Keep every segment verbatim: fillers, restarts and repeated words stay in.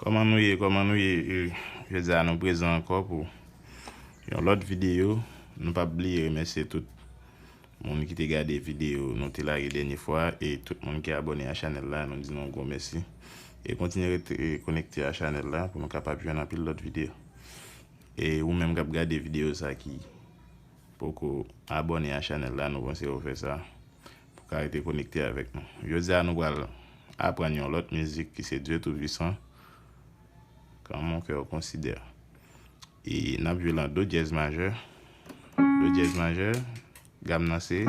Kòman nou ye? Kòman nou ye? E, jodi a nou prezan ankò pou yon lòt videyo. Nou p ap bliye remèsye tout moun ki te gade videyo nou te lage dènye fwa a, e tout moun ki abòne a chanèl la, nou di nou yon gwo mèsi. E kontinye rete konekte a chanèl la pou nou kapab jwenn anpil lòt videyo. E ou menm k ap gade videyo sa ki poko abòne a chanèl la, nou panse w fè sa pou ka rete konekte avèk nou. Jodi a nou pral aprann yon lòt mizik ki se Dieu Tout-Puissant, Quand mon cœur considère. E n ap jwe l an do dyèz majè. Do dyèz majè, gam nan se.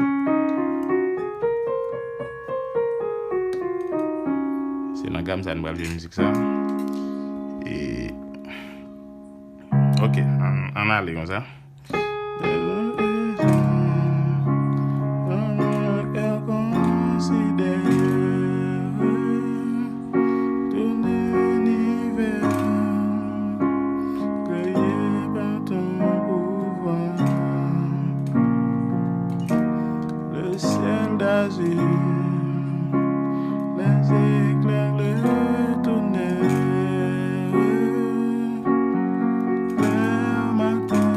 Se nan gam sa nou pral jwe mizik sa. E, ok, ann, ann ale konsa. Dans mon cœur considère tout l'univers créé par ton pouvoir. Le ciel d'azur, les éclairs, le tonnerre, le matin,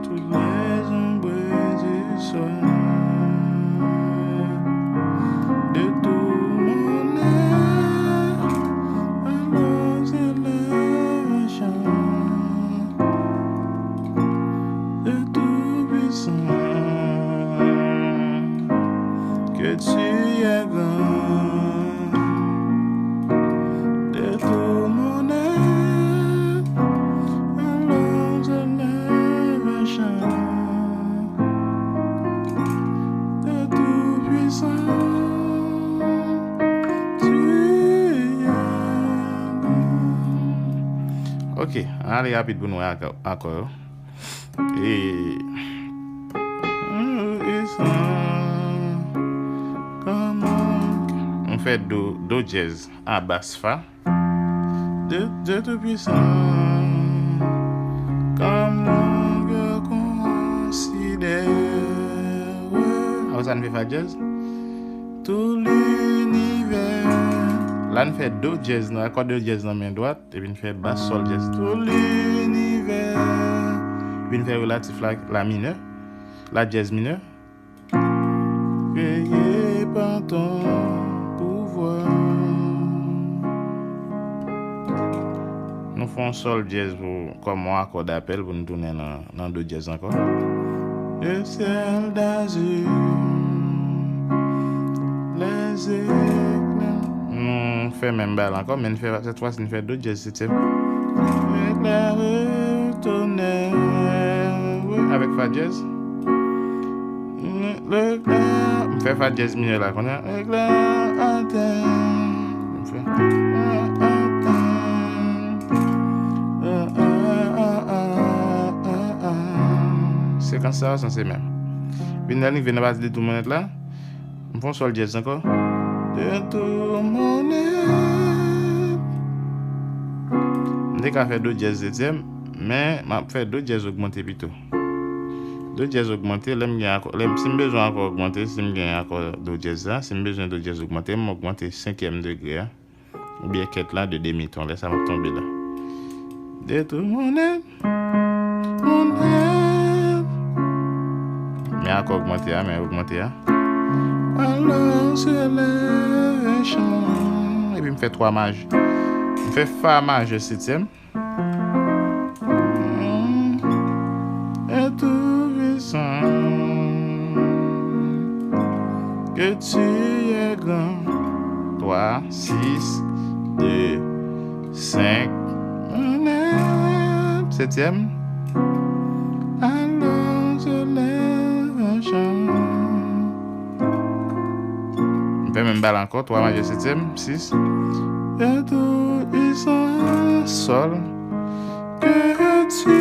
toutes les ombres du soir. De tout mon être, alors s'élève un chant de Tout-Puissant, que tu es grand. De tout mon être, alors s'élève un chant de Tout-Puissant, tu es grand. Ok, ann ale rapid pou nou wè akò, akò yo. E, kòman, m fè do, do dyèz a bas fa. De, de Tout-Puissant, quand mon cœur considère. Apre sa, n fè fa dyèz. Tout l'univers. La, n fè do dyèz nan, akò do dyèz nan men dwat, epi n fè bas sòl dyèz. Tout l'univers. Epi n fè relatif la, la minè, la dyèz minè. Créé par ton pouvoir. Nou fè yon sòl dyèz pou, kòm yon akò dapèl pou nou tounen nan, nan do dyèz ankò. Le ciel d'azur, les éclairs. Nou fè menm bagay la ankò, men n fè, cette fois-ci, n fè do dyèz setyèm. Éclair, tonnerre. Avèk fa dyèz. Le clair, m fè fa dyèz minè la kounye a. Le clair atteint. M fè atteint. Sekans sa yo sanse menm. Vin nan rive nan pati de tout mon être la. M fè yon sòl dyèz ankò. De tout mon être. M te ka fè do dyèz setyèm, men m ap fè do dyèz ogmante pito. Do dyèz ogmante, lè m gen akò, lè m, si m bezwen akò ogmante, si m gen akò do dyèz la, si m bezwen do dyèz ogmante, m ogmante senkyèm degre a, oubyen kèt la de demi ton, lè sa m ap tonbe la. De tout mon être, mon être. Men akò ogmante a, men ogmante a. Alors se lève un chant. Epi m fè twa majè. M fè fa majè setyèm. Et tout puissant, que tu es grand. Twa, sis, de, senk, setyèm. Alors se lève un chant. M fè menm bagay la ankò, twa majè setyèm, sis. Et tout puissant, sòl, que tu,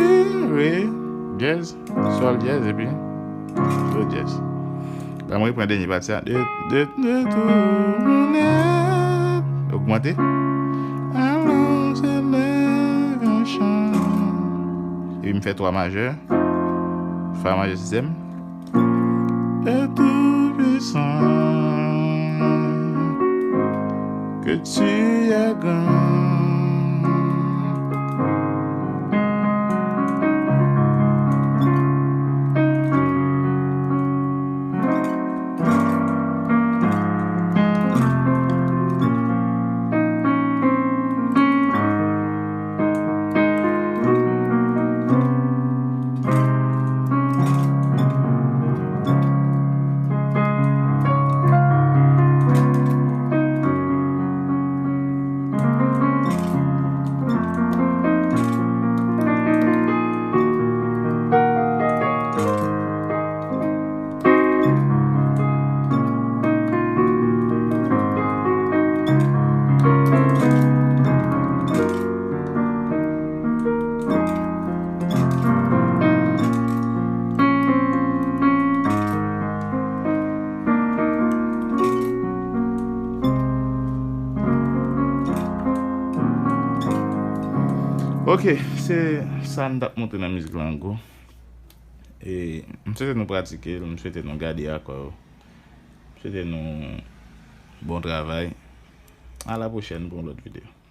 re, dyèz, sòl dyèz, epi do dyèz. La, mwen pran dènye pati a. De, de, de tout mon être. Ogmante. Alors se lève un chant. Epi m fè twa majè. Fa majè setyèm. Et tout puissant, Que tu es grand. Ok, se sa m t ap montre nan mizik la an gwo. E m swete nou pratike l, m swete nou gade akò yo. M swete nou bon travay. A la pwochèn pou yon lòt videyo.